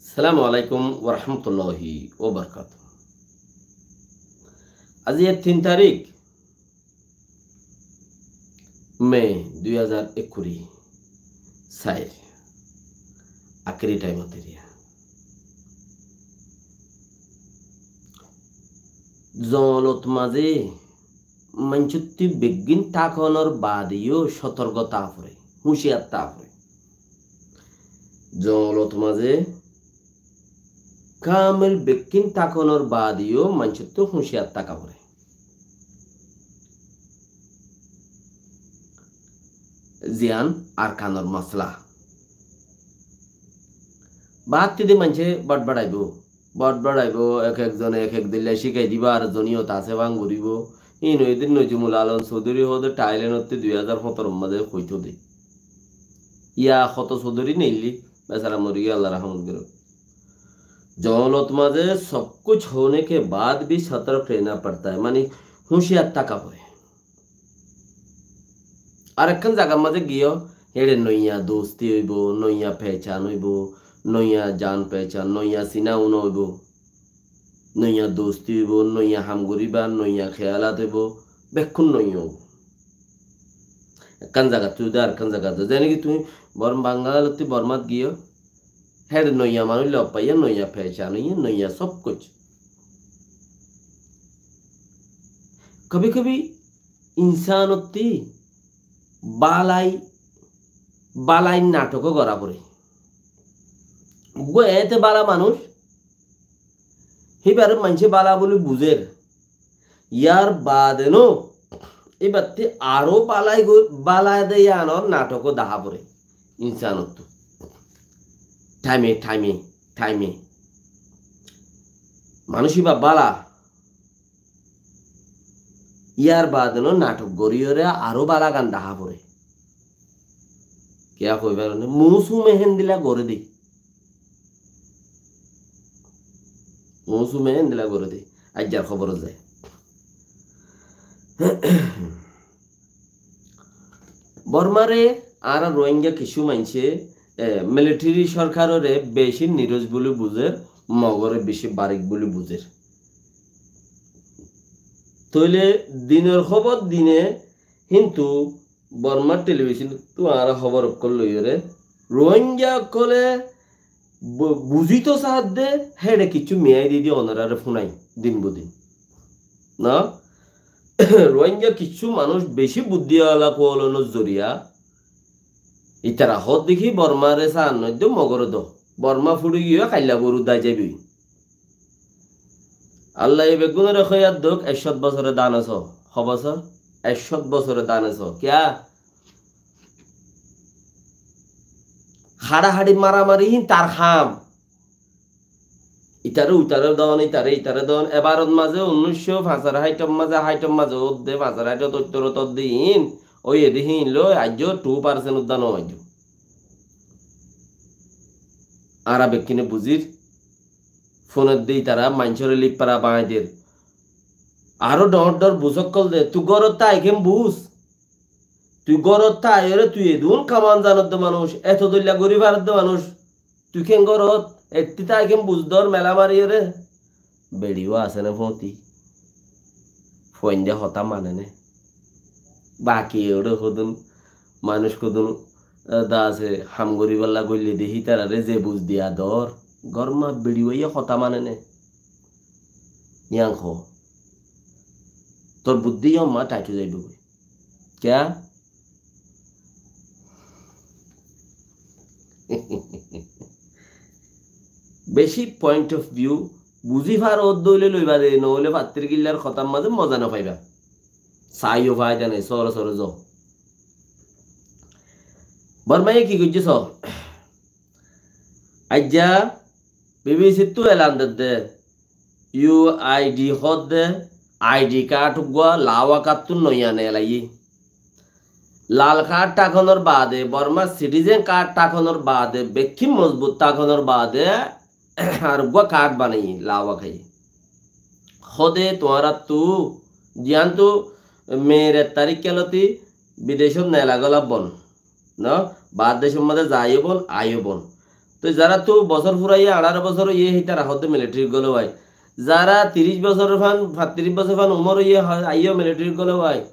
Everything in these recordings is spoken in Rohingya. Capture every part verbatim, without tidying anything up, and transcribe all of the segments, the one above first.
Assalamu alaikum warahmatulláhi wabarakátuhu. Aijja tin tarík me dui házar ekkuri sair, akéri thaimot eriya. Zoñlot mazé maincóttu beggín tákonor baade yó sotorko táa foré, húciyar táa foré. Zoñlot mazé kamil beggín tákonor baade yó maincóttu húciyar táka foré. Ziyán Arkanor masala. Báttide maincé botbaraibó, botbaraibó, ek ek zone ek ek dilla cíkai dibó, ar zone yó tasé bang goríbó. Híin óiye de Nojimul Alom Sodori hoó de Thailand ottú dui házar hóñtoro mazé hoitó de. Yá hoto Sodori neillí, besara mori giyé, Allah rahmot gorouk. Zoñlot mazé sab kuch hone ke baad bhi sotork rehna padta hai, mani húciyar táka foré. Ar ekkán zagar mazé giyó, héçe noiya dosti óibo, noiya pehcán óibo, noiya jan pehcán, noiya sina una óibo, noiya dosti óibo, noiya ham goríba, noiya kéyalat óibo, bekkún noiya óibo. Ekkán zagattú zodi ar ekkán zagat zai, zene ki tuñí Bor-, Bangal ottú Bormat giyó, héçe noiya manúic log faiyó, noiya pehcán óiye, noiya sab kuch. Kabi kabi insanottú balai, balai nathok ó gora foré. Uggwá eéñtte bála manúic, híbare maincé bála buli buzér. Yar baade no, íbattú aró bálai goi-, bála de yíanor nathok ó dahá foré insanottú. Thaime, thaime, thaime. Manúic íba bála. Yar baade no nathok goríyore aró bála gan dahá foré. Kiyá hoibar né? Mousume héndilla goré de. Mousume héndilla goré de. Aijjar hóbor zai. Bormare añára Rohingya kissú maincé, e, militeri sorkarore beci niros buli buzér, Mogore beci barik buli buzér. Tóile dinor hóbor dine, kintu Bormar telibicon ottú añára hóbor ókkol loiyóre, Rohingya ókkole bu-, buzito saádde, héçe kissú miyai di di onoráre fúnai din bu din. Na? Rohingya kissú manúic beci buddí wala kuwalonor zoriya, itara hoódde ki Bormare saan noiddo, Mogore do. Borma fúçi giyói, kailla goru dai zaiboi. Allaye beggúnore héyat douk, ek cót bosóre dane só. Ho bosór? Ek cót bosóre dane só. Kiyá? Haçahaçi maramari híin tar ham. Itare uitare don, itare itare don. E Bárot mazé unnúic cót fañsar háitor mazé, háitor mazé ódde, fañsar háitor óttor ódde híin, óiye de híin loi aijjó two percent udda no aijjó. Añára bekkúne buzír, fúnedde itará maincóre lifara bañaidér. Aró dhoóñr dhoóñr bus ókkol de, tui górot táikem bus. Tui górot táiyore tui edún kaman zanodde manúic, eto dóilla gorí faredde manúic. Tui ken górot, ettí táikem bus dór mela mariyore. Beçiyó asé né fóñti? Fuainde hotá mane né? Baki eçé hodún, manúic hodún, e, dase ham goríbolla goille de hítarare ze buz diya dór, górma beçiyóye hotá mane né? Yián hoó. Tor buddí yó ma thaithú zaibogói. Kiyá? Beci point of view buzí faro dóile loiba de, noóile fattir gillar hotár mazé moza no faiba. Saiyó faida nai, sóro sóro zo. Bormaye ki goijjé só? Aijja B B C ttu elan dedde, U I D hoódde I D card uggúa Lawak ottú noiya neelaiyé. Lal card tákonor baade, Bormar citizen card tákonor baade, bekkín mozbut tákonor baade, ar uggúa card banaiyé Lawak e. Hóde tuáñrattú, ziyántu Meir ek tarík kelóti bidecót neela góla bon. No, baár decór mazé zaiyó bon, aiyó bon. Toi zaráttu bosór furaiye, añçáro bosór óiye, hítara hoódde militari góle wai. Zará tiríc bosór fán, fa-, tiríc bosór fán umór óiye, ha-, aiyó militari góle wai.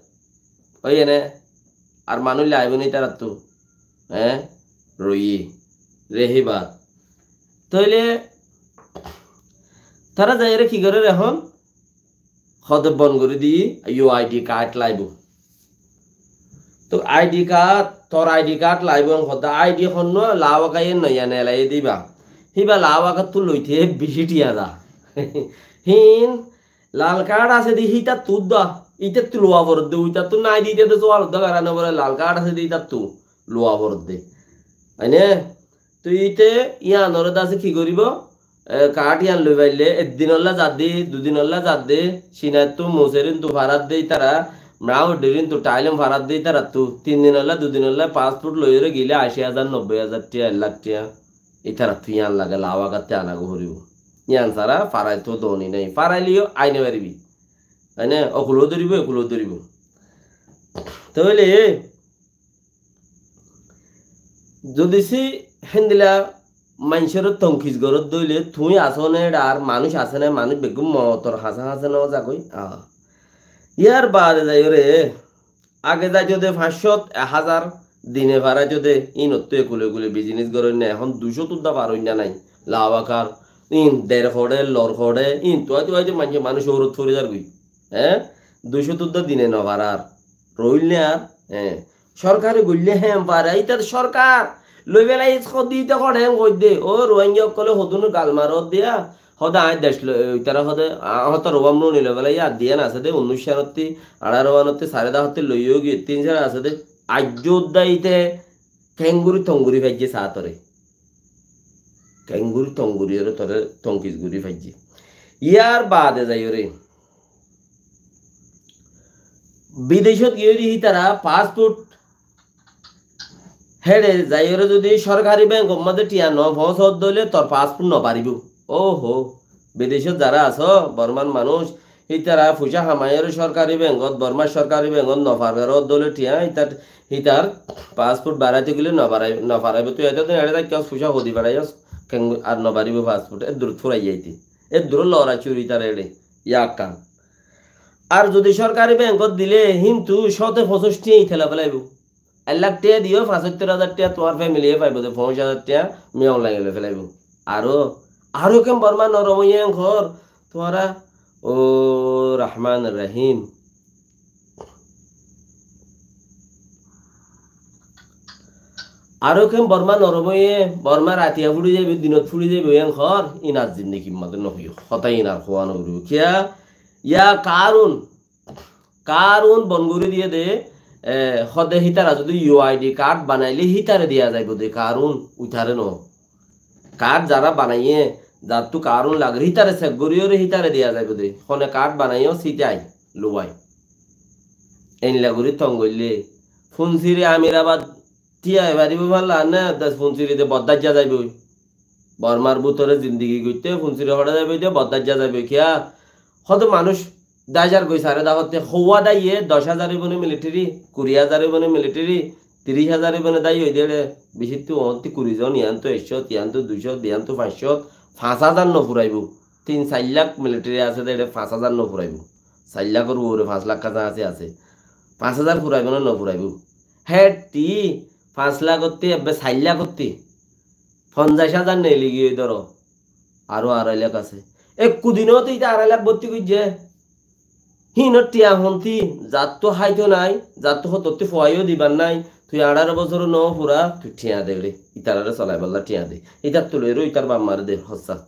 Óiye né? Ar manúic laibó né ítarattu? Eé? Roiyé. Rehébar. Tóile tará zaiyóre ki gorér ehón? Hoódde bon gorí diyí, U I D card laibó. Toi I D card, tor I D card laibó, hoódde I D honnúa, Lawaka yé noya nelai diba. Híba Lawakattú loite bicí thiañ za. Híin lal card asé de hítattu udda, ítattu luwa foredde, uitattu nái de ítattu suwal udda gará no foré, lal card asé de ítattu luwa foredde. Aine? Toi íte yíanoré de asé ki goríbo? E, card yían loi faille, ek dinolla zadde, du dinolla zadde, Cinattú, Muserínttu faradde ítara, Mrauddirínttu, Thailon faradde ítarattu, tin dinolla, du dinolla passport loiyóre gile ací házar, nobboi házar thiañ, ek lak thiañ, ítarattú yían lage, Lawakattú anagó foribó. Yían sára faraitó doni nái, faraileyó ai no faribi. Aine, okuló dóribo, ekuló dóribo. Tóile, zodi si héndilla maincóre tonkis goródde óile, tuñí asó né, eçe ar manúic asé né, manúic beggún mootor hañsé hañsé no zagói? Ah. Yar baade zaiyóre, age zaito de fañs cót, ek házar dine faraito de, ínottú ekule ekule business goróinna, ehón dui cót udda faroinna nái, Lawakar, ín der hoçé, lor hoçé, ín tuáito tuáito maincé manúic óurot fori zargói. Eé? Dui cót udda dine no farar. Roil né ar, eé. Sorkare goille hé fare, ita sorkar loi félai is hoddé ita hoçé hé hoidde. Ó Rohingya ókkole hodún gal maródde ya, hoddé añí dec loi, itara hoddé, a, hoddé Rohingya muni loi félai ya, diyan asé de, unnúic sanottí, añçáro anottí, sare dahottí loi ói giyé, tin sare asé de, aijjó udda ite kenguri tonguri faijje saátore. Kenguri tonguri ore tore tonkis guri faijje. Yar baade zaiyóre. Bidecót giyóre hítara passport héçe zaiyóre zodi sorkari bankor mazé thiañ no foóñsodde óile tor passport no baribó. Óho, bidecót zará asó, Bormar manúic, hítara fuicá hamaiyóre sorkari bankot, Bormar sorkari bankot no faródde óile thiañ, hítar, hítar passport baraité gile no barai-, no faraibó. Tui eto din eçe táikkas fuicá hodi baraiyos, ken ar no baribó passport, eddur furai zaite. Eddur lora curi tar eçe, yakkan. Ar zodi sorkari bankot dile, híntu cóte foñsíc thiañ ite loi félaibo. Ek lak thiañ diyo, fañsóttor házar thiañ tuáñr family ye faibo de, foñsíc házar thiañ mi online loi félaibo. Aró, aró ken Borma norom óiye en hor, tuáñra, ó Rahman Rahim. Aró ken Borma norom óiye, Borma ratiya furi zaibo, dinot furi zaibo, en hor, inar zindigi mazé no hoiyo. Hotá inar hoá no foribo. Kiya? Ya Karun, Karun bon gori diye de, e, hode hitara zodi U I D card banaile hitare diya zaibo de, Karun uitare no. Card zara banaiye, zattu Karun lager, hitare check goriyore hitare diya zaibo de. Hone card banaiyo sitai luwai. Einla gori tong goille. Funsiri Amirabad tiya ebaribo palla ne, das funsiri de boddaijja zaibo. Bormar bútore zindigi goitte funsiri hore zaibo de, boddaijja zaibo. Kiya? Hoto manúic dai zar goi sare dahotte, houwa daiye doc házar oibo ne military, kuri házar oibo ne military, tiríc házar oibo ne dai oide ere, bicittu ohotti kuri zon, iyantu ekcót, iyantu duicót, iyantu fañscót, fañs házar no furaibo. Tin sair lak military asé de ere fañs házar no furaibo. Sair lakor uore fañs lak kaza asé asé. Fañs házar furaibo ne no furaibo? Hétti fañs lakotti ebbe sair lakotti fonzaic házar neeli giyói dóro. Aró arai lak asé. Ekku dinot ita arai lak botti goijje. Hínor tiya honti, zattu háito nai, zattu hototti fuaiyo dibar nai, tui añçáro bosór no fura, tui tiya de re, itarare solaiballa tiya de. Itattu loiró itar baf mare de, hossa.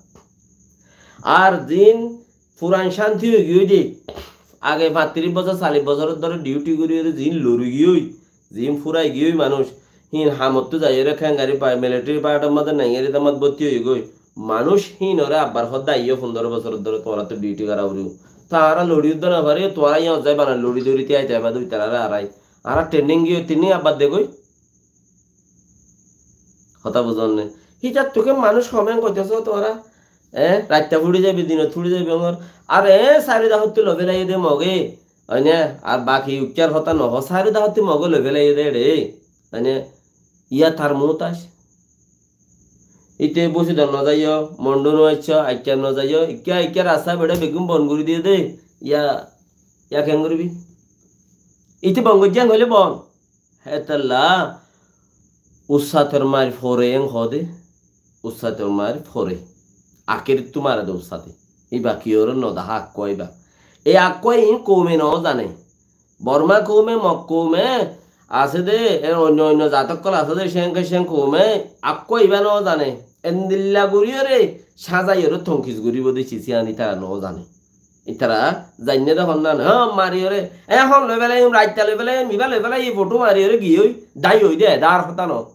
Ar zin furan cánti ói giyói de, age fañtiríc bosór, callic bosór dóre duty gorí gorí zin lori giyói, zin furai giyói manúic, hín hamottú zaiyóre kengari pai, military part or mazé nengeri tamot botti ói goi. Manúic hínoré abbar hoddé aiyó, fundoro bosór dóre tuáñrattú duty gora foribo. Tuáñra lori uddá no fari, tuáñra yían zai bana lori dori tiya ite eba dui tarare arai. Añára training giyó training abbar degói. Hotá buzón né? Hítattú ke manúic homen goittó so tuáñra? E, raitta furi zaibi, dinot furi zaibi, amar. Ar e, sari dahottú loi félaiye de Moge. Oine, ar baki ukkar hotá no ho, sari dahottú Moge loi félaiye de re. Oine, iya tar muhtaj. Íte Busidor no zaiyó, Mondu no aiccó, Aikkar no zaiyó, ikká ikká rasta beçá beggún bon gorí diyé dé. Yá, yá keén goríbi? Íte bon goijjé hoilé bon. Hétolla ussator mair fore en hoó de, ussator mair fore. Akérittu mare de ussate. Íba kiyóre no dahá akkúa íba. E akkúa iín koume no zane. Borma koume, Mog koume asé de, e oinno oinno zat ókkol asé de, cénke cén koume akkúa íba no zane. Endilla goríyore sázaiyore tonkis goríbo de cis ián ítara no zane. Ítara zainné de honnán, há, mariyore, ehón loi felaiyum, raitta loi felaiyum, ibá loi felaiyum, fotó mariyore giyói, dái ói de, eda ar hotá no.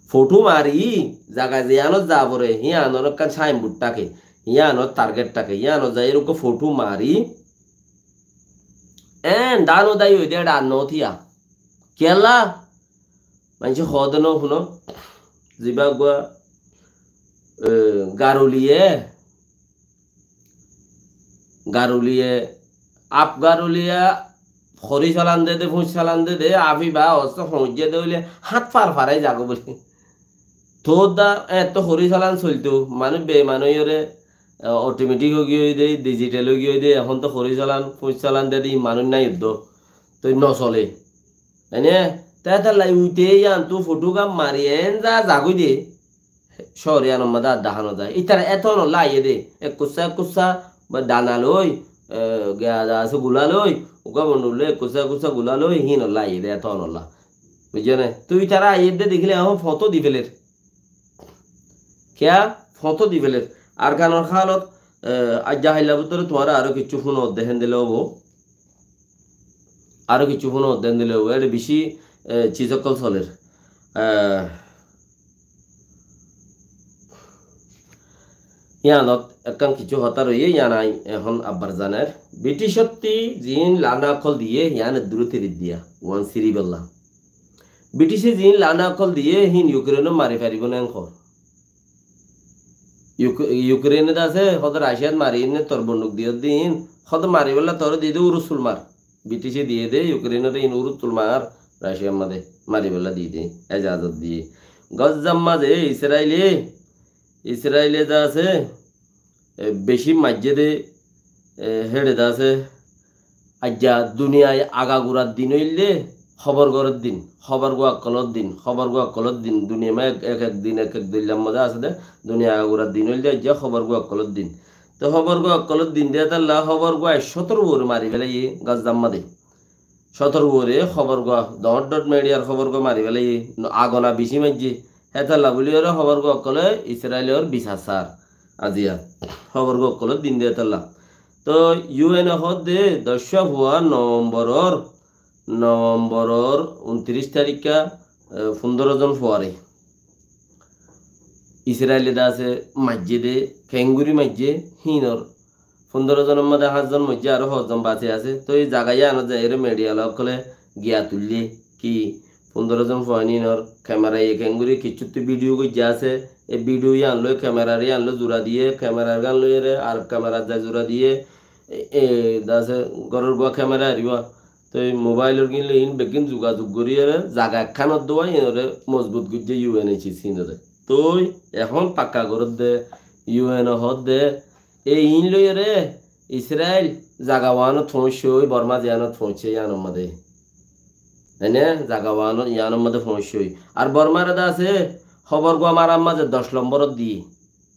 Fotó mari, zaga ziyánot za fore, híyanor ekkán sainbord táke, híyanor target táke, híyanot zaiyore uggúa fotó mari, en dán ó dái ói de, eda ar no tiya. Kiyólla? Maincé hoó de no fúno, zibá uggúa, e, garuliye, garuliye, af garuliya, horí salan de de, fúñs salan de de, af íba osto hoñijjé de óile hát far farai zagói buli. Toódda ettó horí salan soilto, manúic beiman óiyore, e, otometik ói giyói de, dijital ói giyói de, ehón to horí salan, fúñs salan de de, manúic nái uddó. Toi no sole. Ene, te hétolla uite yíantu fotó gán mari en za zagói de, cóor yíanor mazé ar dahá no za. Ítara etó nolla aiyé de, ekkussa ekkussa ba dana loi, e, giya za asé gulá loi, uggúa bondu loi, ekkussa ekkussa gulá loi, híinolla aiyé de, etó nolla. Buijjó né? Toi ítara aiyé de dekíle ehón fotó di feler. Kiyá? Fotó di feler. Arkanor hálot, e, aijja hailla bútore tuáñra aró kiccú fúno de héndilla óibo. Aró kiccú fúno de héndilla óibo. Ére bicí, e, cis ókkol soler. E, yíanot ekkán kiccú hotá roiyé, yían añí ehón abbar zaner. Briticottí ziín lana ókkol diyé, yían eddúrot eri diya, uán siribólla. Britice ziín lana ókkol diyé, híin Yukrenot mari faribó né en hoó. Yuk-, Yukrene de asé, hoó de Raciat mari ne tor bonduk diyé de híin, hoó de maribólla toré diyé de urus tul mar. Britice diyé de Yukrenore híin urus tul mar, Raciar mazé maribólla diyé de, ezazot diyé. Gazar mazé Israile, Israile de asé, e, beci maijjé de, e, héçe de asé. Aijja duniyai agagurar din óilde hóbor gorór din, hóbor gua ókkolór din, hóbor gua ókkolór din, duniyai ma ek, ek, ek din ek, ek doillar mazé asé de, duniyai agagurar din óilde aijja hóbor gua ókkolór din. Te hóbor gua ókkolór din de hétolla hóbor gua cótor uore mari felaiyé Gazar mazé. Cótor uore hóbor gua, doóñr doóñr mediar hóbor gua mari felaiyé, no, agona bicí maijjé. Hétolla buli ore hóbor gua ókkolé Israilor bisar sar. Aziya hóbor gua ókkolór din de hétolla. Toi U N e hoó de doccúa fuar Novemboror, Novemboror untiríc tarikka, e, fundóro zon fuare. Israile de asé maijjé de, keéngorí maijjé, híinor fundóro zonor mazé háñt zon moijjé, aró hozzon basi asé. Toi zaga yíanot zaiyóre mediala ókkolé giya tuillé ki fundóro zon fuain híinor kemera ye keéngorí kiccúttu bidiyo goijjé asé. E bidiyo yían loi kemerar yían loi zura diyé, kemerar gán loiyóre ar kemerat zai zura diyé. E, e, de asé góror gua kemera ariyó. Toi mobailor gín loi iín beggín zugazug goríyore zaga ekkánot dúwa iínoré mozbut goijjé U N H C R C iínoré. Toi ehón pakka goródde U N e hoódde, e iín loiyóre Israil zaga waánot foóñiccói, Borma ziyánot foóñicce yíanor mazé. Ene zaga waánot yíanor mazé foóñiccói. Ar Bormare de asé hóbor gua marar mazé doc lombórot diyé.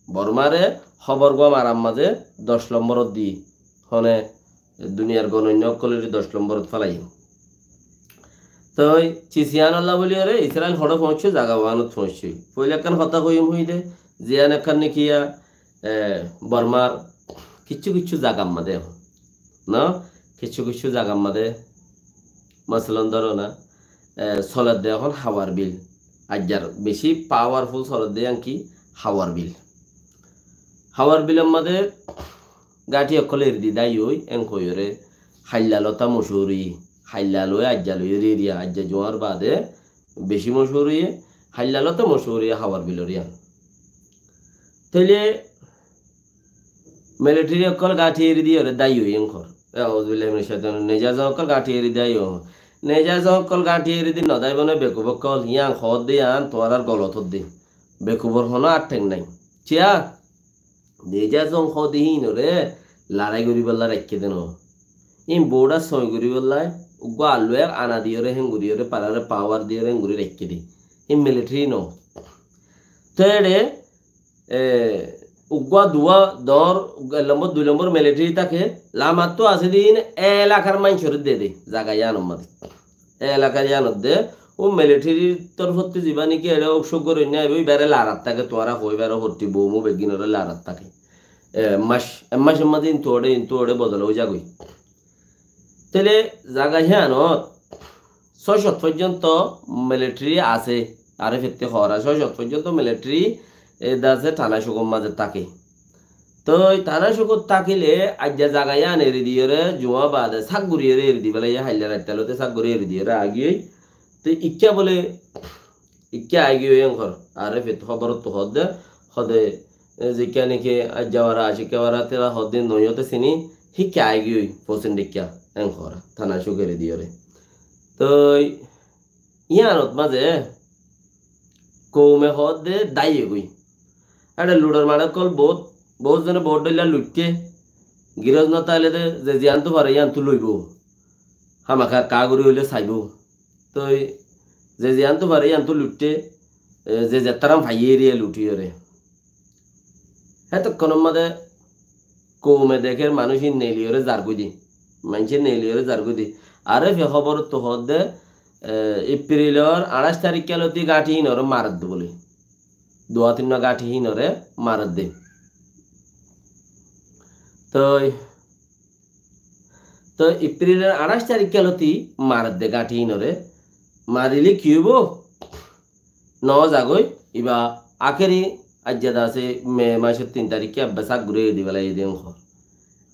Bormare hóbor gua marar mazé doc lombórot diyé. Hone duniyar gonoinno ókkolóre doc lombórot félaiye. Toi cis yíanolla buli ore Israil hoçé foóñiccé, zaga waánot foóñiccé. Foila ekkán hotá hoiyum hoiyí de, ziyán ekkán nekiya, e, Bormar kiccú kiccú zagar mazé ehón, no? Kiccú kiccú zagar mazé, masalan, dóro na, e, soler de ehón hawar bil. Aijjar beci pawarful soler de yían ki hawar bil. Hawar bilor mazé gáñthi ókkol eri di dái ói, en hoiyóre hailla lóta mochúr óiye. Hailla loi aijja loiyóre eriya, aijja juwár baade beci mochúr óiye. Hailla lóta mochúr óiye hawar bilor yían. Tóile militeri ókkol gáñthi eri diyóre dái ói en hoór. Auzubillahi minash shaitanir rajim. Neja zong ókkol gáñthi eri dái ói. Neja zong ókkol gáñthi eri di no dáibo né bekuf ókkol, yían hoódde yían tuáñrar golot ódde. Bekubor honó ar theng nái. Ciya, Nejazon hoóde híinoré larái goríbolla raikké de noó. Híin boódar sói goríbolla, uggúa alluwá ana diyoré héngoríyoré, fararé pawar diyoré héngorí raikké de. Híin militeri noó. Tói eçé, e, uggúa duwá doóñr, ek lombor, dui lombor militeri táke, lamattú asé de híin elakar maincóre de de, zaga yíanor mazé. E elakar yíanot de, ó militerir torfóttu zibá niki eçé óusuk goróinna aibó, íbaré larat táke, tuáñra hoó íbaré hottí boumú beggínoré larat táke. E, ek mac, ek macor mazé intu oçé, intu oçé bodol ói zagói. Tóile zaga híanot sói cót foijjonto militeri asé, aré fette hoóra, sói cót foijjonto militeri, e, de asé, tana cukor mazé táke. Toi tana cukot tákile aijja zaga yían eri diyoré, juwá baade sak goríyoré eri dibálla, yá hailla raittalóte sak gorí eri diyoré aigiyói. Toi ikká bóle, ikká aigiyói enkor. Aré fette hóborottu hoódde, hoóde, e, zikká niki aijja wara, acikká wara, tera hoódde noiyóte sini, hikká aigiyói, fosin dikká, enkor. Tana cuk eri diyoré. Toi, Yíanot mazé koume hoódde dáiye goi. Eçé luçor maçokkol boóut, boóut zone boóut dhoilla luiththé. Girós no táile de ze ziyántu fare yíantu loibóu. Hámaká kaá gorí óile saibóu. Toi ze ziyántu fare yíantu luiththé, e, ze zettaram faiyé eriyé luthíyoré. Hétokkónor mazé koume dekér manúic ín neeliyóre zargói de. Maincé neeliyóre zargói de. Ar efe hóborottu hoódde, e, Epprilor añçáic tarikká lóti gáñthi ínoré maredde bóli. Duwá tinnúa gáñthi ínoré maredde. Toi Toi Epprilor añçáic tarikká lóti maredde gáñthi ínoré. Marilé ki óibo? Noó zagói, iba akéri aijja de asé Me macór tin tarikká ebbe sak gorí eri dibálla eri de enkor.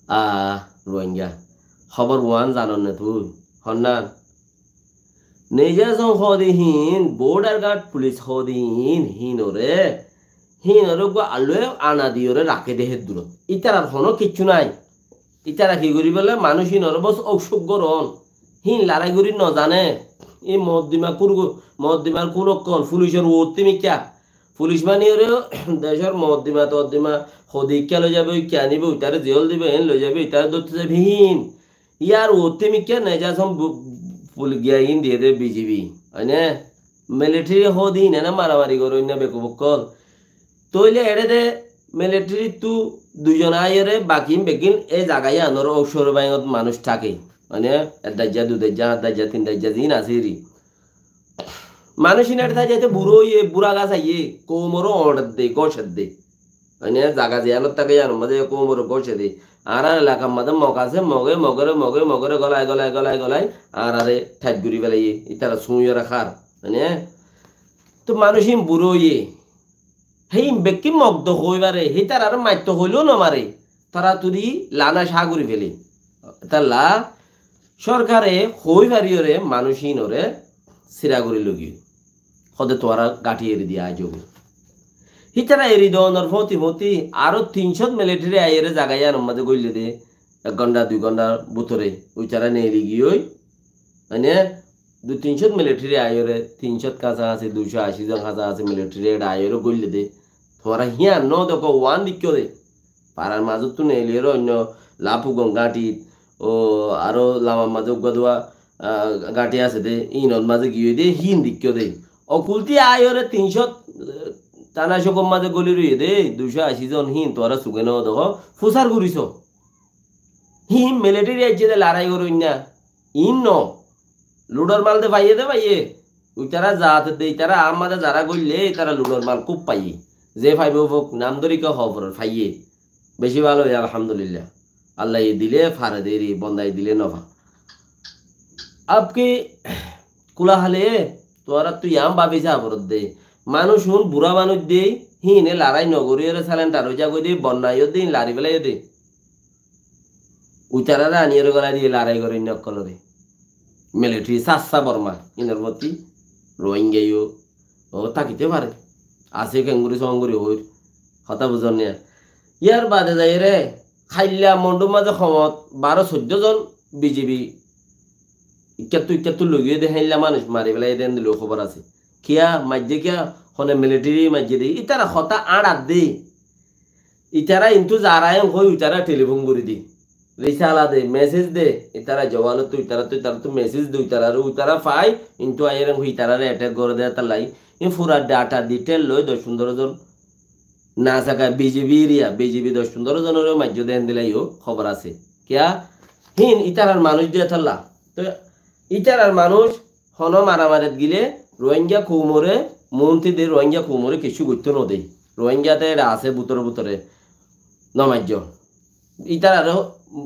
Aa, Ruáinga. Hóbor uán zanon né tui? Honnán? Nejazon hoóde híin, border guard pulis hoóde híin, híinoré, híinoré uggúa alluwá ana diyoré raké de héddurot. Ítarar honó kiccú nái. Ítara ki goríbolla manúic ínoré bos óusuk goron. Híin larái gorí nozané. Í moddima kur go-, moddimar kur ókkol, fulicor uottí mikká. Fulic baniyoré decór moddima toddima hodi ikká loi zaibo, ikká anibo, ítare ziyól dibo, eén loi zaibo, ítare dóitto zaibo, híin. Yar uottí mikká Nejazon bu-, bul giya híin diyé de B G B. Óine? Militeri hoóde híin ene maramari goróinna bekuf ókkol. Tóile eçé de militerittu duizon aiyóre baki beggín e zaga yíanor óusore báiŋot manúic táke. Mane, ek daijja, du daijja, añç daijja, tin daijja, ziín asé eri. Manúic ín eçé táizaite buró óiye, bura gas aiyé, koumoré oñçedde, gócedde. Mane, zaga ziyánot táke yíanor mazé koumoré gócede. Añárar elakar mazé Mog asé, Moge, Mogoré, Moge, Mogoré golai, golai, golai, golai, añáraré thait gorí felaiyé. Ítara súñiyóre hár. Mane, to manúic ín buró óiye. Hé ín bekkín Mog de hoói fare, hé tararé maitto hoilé ó no mare. Tara turi lana cá gorí fele. Talla sórkare hoói fariyóre manúic ínoré sira gorí loi giyói. Hóde tuáñra gáñthi eri diya aizogói. Hítara eri doonor fóti fóti aró tin cót militeri aiyóre zaga yíanor mazé góille de. Ek gónda, dui góndar bútore uitará neeli giyói. Mane, dui tin cót militeri aiyóre, tin cót kaçaçi, duicó aci zon kaçaçi militeri eçé aiyóre góille de. Tuáñra híyan no dekó, uán deikkó de. Farar mazóttu neeliyóre oinno Lapugon gáñthit, o aró lamar mazé uggúa duwá, ah, gáñthi asé de, ínor mazé giyói de, híin deikkó de. Okultí aiyóre tin cót, eh, tana cókor mazé góli roiyé de, duicó aci zon híin tuáñra suge no dekó, fusár goríso. Híin militeri aijjé de larái goróinna. Iín no. Luthor mal de faiyé de faiyé. Uitará zaat de, itará ammá de zará góille, itará luthor mal kúb faiyé. Ze faibóu fok, nam dóri ke hoófor faiyé. Beci bála óiye, alhamdulillah. Allaye dile fare de eri, bondaye dile no fa. Abki kula hale, tuáñrattú yián báfi saá foredde. Manúic hún burá manúic de, híine larái no goríyore salendar ói zagói de, bonnai ódde, híin lari félai de. Uitarare aniyóre golai diye larái goróinna ókkolóre. Militeri sássa Borma, inor foti Rohingya yó, ó, tákite fare. Asé kengori songori hoir. Hotá buzón niya. Yar bade zaiyóre, hailla Mondhur mazé homot baró soiddó zon B G B ikkáttu, ikkáttu loi giyé de, hailla manúic mari félaiye de, endilla hóbor asé. Kiyá, maijjé kiyá, hone militeri maijje de, ítara hotá añçar de. Ítara intú zara en hoi, ítara telifon gori de. Risala de, mesej de, ítara jowanottú, ítarattú, ítarattú mesej de, ítarare, ítara fai, intú aiyér en hoi, ítarare etek gore de, ítara lai. In fura data ditel loi doc fundoro zon na saka B J P eriya, B J P doc fundoro zonore maijjo de endilla yo hóbor asé. Kiya? Hin ítarar manúic de ítalla. To ítarar manúic hono maramarit gile Rohingya koumore, monti de Rohingya koumore kessú goittó no de. Rohingya te era asé bútore bútore. No maijjo. Ítarare,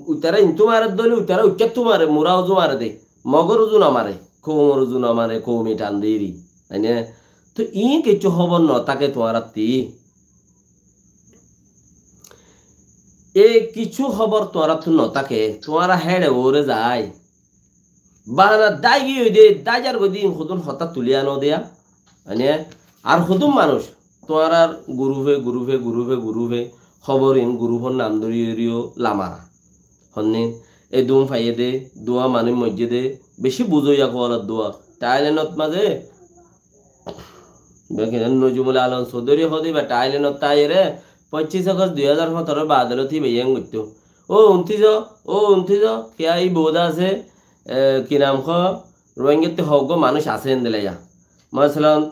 ítara intú mare dóli, ítara uiccattú mare, mura uzu mare de. Mogor uzu no mare, koumor uzu no mare, koumi tan de eri. Aine, to iín kessú hóbor no táke tuáñrattí. E kessú hóbor tuáñrattú no táke, tuáñra héçe uore zai. Bahana dái giyói de, dái zar goi de, iín hodún hotá tuli ano deya. Mane, ar hodún manúic, tuáñrar gurufe, gurufe, gurufe, gurufe, hóbor iín gurufor nam dóri dóriyo lamara. Honnin, e dum faiyé de, duwa manúic moijjé de, beci buzoiya kuwalar duwa. Thailandot mazé, Nojumul Alom Sodori hode ba Thailandot táiyere, foñcic Agost dui házar fondoro badolot híba iyan goittó. Ó untijo, ó untijo, kiya í bout asé, e, ki nam ho, Rohingyatti hoggwá manúic asé endilla ya. Masalan,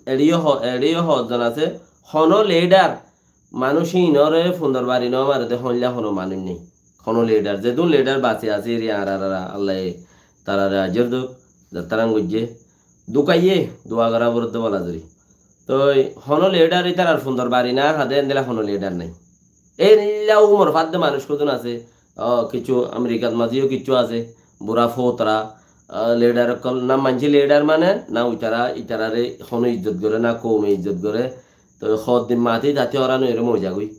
eçiyo ho-, eçiyo hozzon asé, hono lidar, manúic inore fundor bari no mare de, hoilla hono manúic nei. Hono lidar, zedún lidar basi asé, eri añárar, añárar, Allaye tarare ajor dók, zattaran goijjé, dukaiyé, dua gora borodde bola zori. Toi hono lidar itarar fundor bari na hade endilla hono lidar nai. Endilla umor fadde manúic hodún asé, o, kessú Amerikat mazéyo kessú asé, bura fotara, o, lidar okkol, na maincé lidar mane, na uitara, itarare hono izzot gore, na koume izzot gore. Toi hoddin mati tati ora noire moijagoi.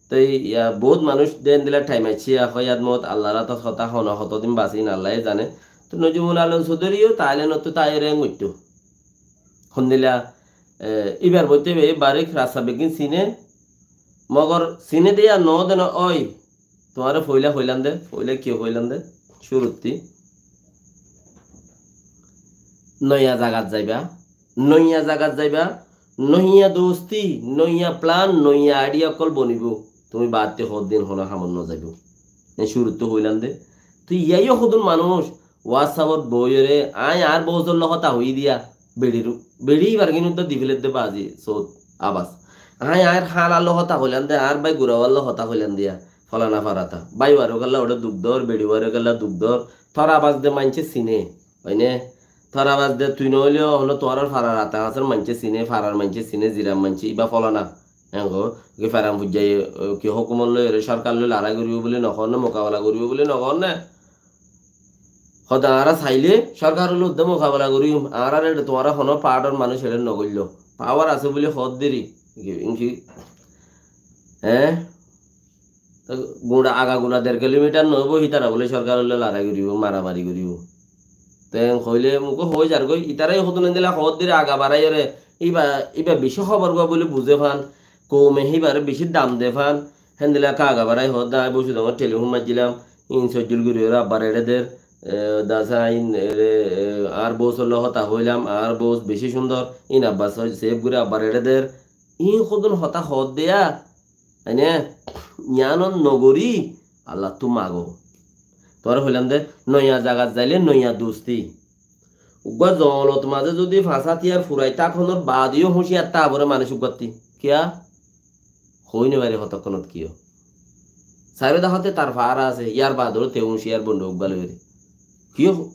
Toi ya bout manúic de endilla thaim aiccé, ya hoi yat mot Allar átot hotá hona hotodin basi in Allaye zane. Toi Nojumul Alom Sodoriyo Thailandottu táiyere en goittó. Hondilla, e, ibar boitte be barik rasta beggín sine, mogor sine de ya no de no oi, tuáñre foila hoilam de, foila kiyo hoilam de, curutti. Noiya zagat zaiba, noiya zagat zaiba, noiya dosti, noiya plan, noiya idea okkol bonibo. Tumi batte hoddin hono hamot no zaibo. E curutti hoilam de. Toi yaiyo hodún manúic WhatsApp ot boiyore, añí añár bouzolla hotá hoi diya, beçir, beçi ibar gin udda di feledde bazi, sot abas. Añí añár hálallo hotá hoilam de, añár bái gurawallo hotá hoilam diya, folana farata. Bái waro galla oçe duk dor, beçi waro galla duk dor, tor abas de maincé sine. Oine, tor abas de tui no óileyo, hono tuáñrar farar ata asar maincé sine, farar maincé sine, zirar maincé, iba folana. Engo, ki faran fujjai, ki hókumot loi, ere sorkar loi lorai goribo buli no hoór né, mukabela goribo buli no hoór né. Hoda añára saile sorkar loi udde mukabela gorim, añárar ere tuáñra hono paátor manúic ere no goillo. Pawar asé buli hoór deri, inki, eh? Te gura, aga gura der kilomitar no óibo, hitara bóle sorkar loi lorai goribo, maramari goribo. Te hoile muk hoi zargoi, itara hodún endilla hoór deri aga baraiyore, iba, iba beci hóbor gua buli buze fan, koume hibare beci dam de fan, hendilla ka aga barai hoór de, añí bosu dongor telifon maijjilam, in sojjul guriyore abbar eçe der, e, dasa in ere, e, añár bousolla hotá hoilam, añár bous beci cúndor, in abbar soj-, sef guri abbar eçe der, in hodún hotá hoór de ya, Aine, yiánot no gori, Allattú mago. Tuáñre hoilam de, noiya zagat zaile noiya dosti. Uggwá zongolot mazé zodi fañs átiyar furai tákonor baade yó húciyar tábore manúic uggwátti. Kiya? Hoi no fari hotokkonot kiyo. Sairó dahote tar fara asé, yar baade yó te húciyar bondu uggwá loi fari. Kiyo?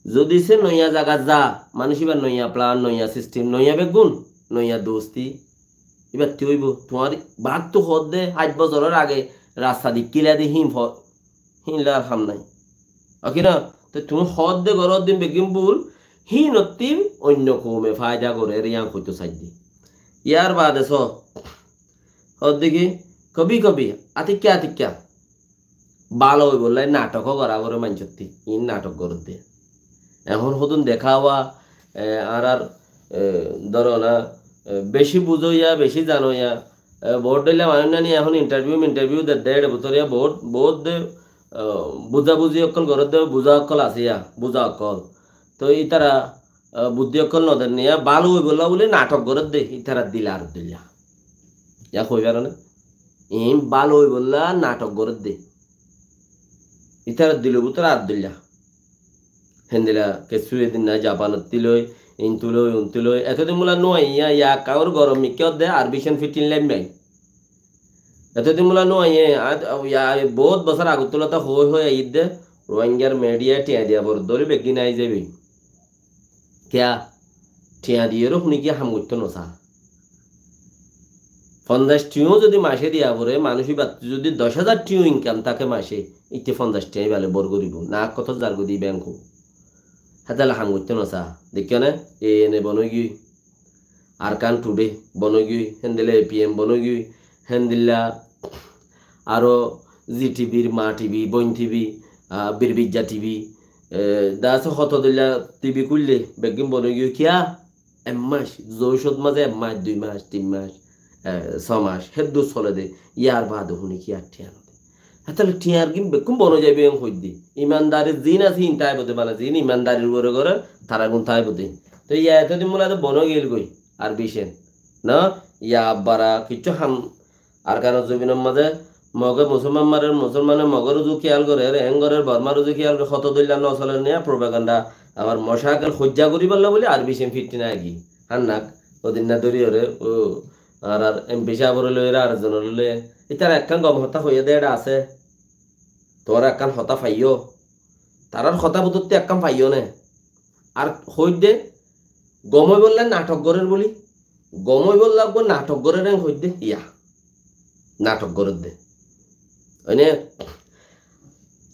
Zodi se noiya zagat za, manúic ibar noiya plan, noiya sistem, noiya beggún, noiya dosti, ibattí óibo. Tuáñr battú hoódde háit bosóror age rasta dikkíla de hín fo-, hín loi ar ham nái. Oki na? Te tuñí hoódde goróddin beggín bul, hínottí oinno koume faida gorér yián hoitó saidde. Yar baade só, hoódde ki, kobi kobi, atikka atikka. Bála óibolla nathok ó gorá goré maincótti, iín nathok gorédde. Ehón hodún dekáwa, e, añárar, e, dóro na, e, bicí buzóiya, bicí zanoiya, e, boóut dhoilla manúic nani ehón intarviu mintarviu dedde, eçe bútore boóut, boóut de, e, buzabuzi ókkol gorédde, buza ókkol asé ya, buza ókkol. Toi ítara ah, buddí ókkol no der niya, bála óibolla buli nathok gorédde, ítarar dile ar dilla. Yá hoi faro né? Iín bála óibolla nathok gorédde. Ítarar dilo bútore ar dilla. Héndilla kessú edin nái, Japanot tiloi, intuloi, untuloi. Etodin bula no aiyé, yá kaur gorom mikká de, ar bicen fitin laimai. Etodin bula no aiyé, yá bout bosór agottú lota hoi hoi aiyé de, Rohingyar media tiañ diya bor dóri beggín ai zaibe. Kiyá? Tiañ diyóre huni kiyá ham goittó no sa? Fonzaic tiañ zodi mace diya fore, manúic ibattú zodi doc házar tiañ inkam táke mace, itte fonzaic tiañ ibale bor goribo, na kotó zar godi banko. Hétale ham goittó no sa. Dekkó né? A N A bon ói giyói, Arkan Today bon ói giyói, héndilla A P M bon ói giyói, héndilla aró Zee T V, Maa T V, Boin T V, ah, Birbijja T V, eh, da asé hoto dilla T V kúille, beggín bon ói giyói kiyá? Ek mac, zoucót mazé ek mac, dui mac, tin mac, eh, só mac, héddur sole de, yar baade huni kiyá tiañ no de. Hétale tiañr gin bekkún bon ói zaibo en hoidde. Imandari zin asé in táibo de, mane zin imandarir uore gore, tara gun táibo de. Te yá etodin bula de bon ói gel goi, ar bicen. No, yá abbara kiccú ham Arkanor zobinor mazé Moge Musolman marer, Musolmane Mogor uzu kiyal gorer, en gorer, Bormar uzu kiyal gorer, hoto dilla no soler niya propaganda. Abar mocakel hojja goribolla buli ar bicen fitin agi. Hannak, odinna dori ore, o, ar ar M P sabore loi ore ar zonore loi. Itara ekkán gom hotá hoiye de, eda asé. Tuáñra ekkán hotá faiyó. Tarar hotá butotti ekkán faiyó ne. Ar hoidde gom óibolla nathok gorer buli. Gom óibolla gó nathok gorer en hoidde, yá. Nathok gorer de. Oine,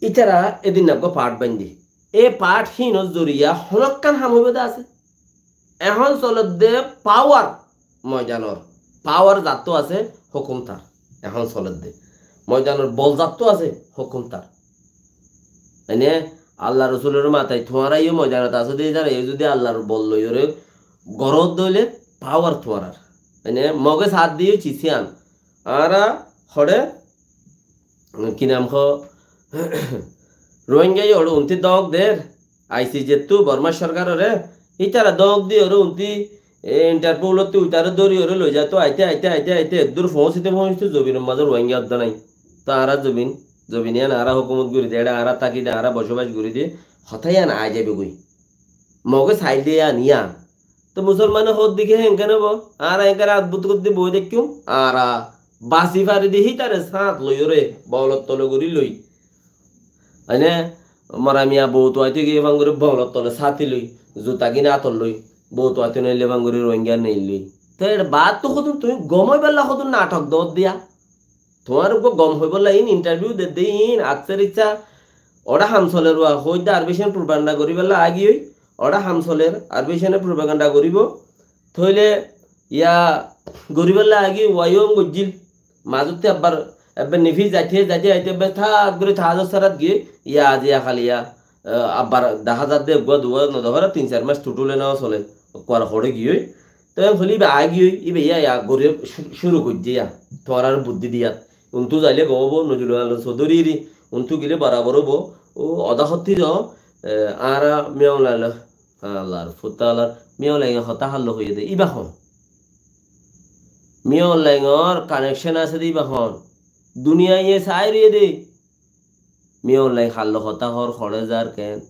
itara edin naggo part baindi. E part hínor zoriya honokkán ham óibo de asé? Ehón soledde power moidanor. Power zattú asé, hókum tar. Ehón soledde. Moidanor bol zattú asé, hókum tar. Ene, Allah Rosulor matai tuáñra yó moidanot asó de, zara yó zodi Allahr bol loiyóre gorot dóile power tuáñrar. Ene, Moge sath diye cician. Añára hore, ki nam ho, Rohingya yó hore unti dok der, I C J ttu Borma sorkarore, ítara dok diyóre unti, e, Interpol ottu ítara dóriyóre loi zaito, aite, aite, aite, aite, eddur foóñsite, foóñsite zobinor mazé Rohingya odda nai. To añára zobin, zobin iyan añára hókumot gori de, ere añára táki de, añára bosobac gori de, hotá iyan ai zaibo goi. Moge sail de iyan, iyan. To Musolmane hoódde ki, héen kene bo? Añára héen kene adbut goddí boi deikkúm, añára basi fari de hítare sáñt loiyóre, bolor tole gorí loi. Aine, mora miya bou tuaite giyé fangori bolor tole sáti loi, zuta gín ator loi, bou tuaite noile fangori Rohingya neilloi. Te er baad to hodún tumi gom óibolla hodún nathok dór diya. Tuáñr uggwá gom hoibolla in interview dedde in, aksar icca, oda ham soler ua, hoidde ar bicen propaganda goribolla agi oi, oda ham soler, ar bicene propaganda goribo, toile ya goribolla agi ua yo gojjil, mazutte abbar, abbar nifi zaite, zaite, zaite, abbar thak gori thazor sarat giye, ya aziya khaliya, eh, abbar dahá zadde uggwá duwa no dahá, tin sar mas tutule no sole, uggwá hore giye, Te en hoile iba agi oi, iba iya iya gori curu goijje ya. Tuáñrar buddí diyat. Untu zaile gom obo, Nojrul Alem Sodoriri. Untu gile barabor obo. O oda hotti do, eh, añára Miyan Aung Hlaing, Allahr futtalar, Miyan Aung Hlaing e hotá hallo hoiye de. Iba hon. Miyan Aung Hlaing or connection asé de iba hon. Duniya iye sai roiye de. Miyan Aung Hlaing hállo hotá hoór, hoçé zar ken?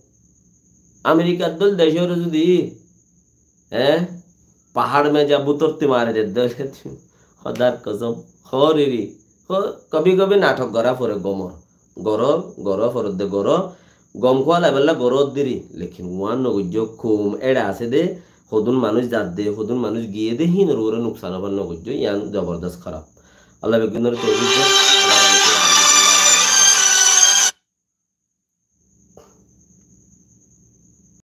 Amerikar dóil decóre zudi, eh, pahár meja bútortti mari der dóile, Hódar kosóm, hoór eri, ho-, kobi kobi nathok gorá fore gomor. Goró, goró foredde goró, gom kuwalaibálla goró deri, lekin uán nogoijjó, koum éçe asé dé, hodún manúic zadde, hodún manúic giyé dé, hínor uore nuksan óbar nogoijjó, yián zobordos hóraf. Allah beggúnore toufik dók.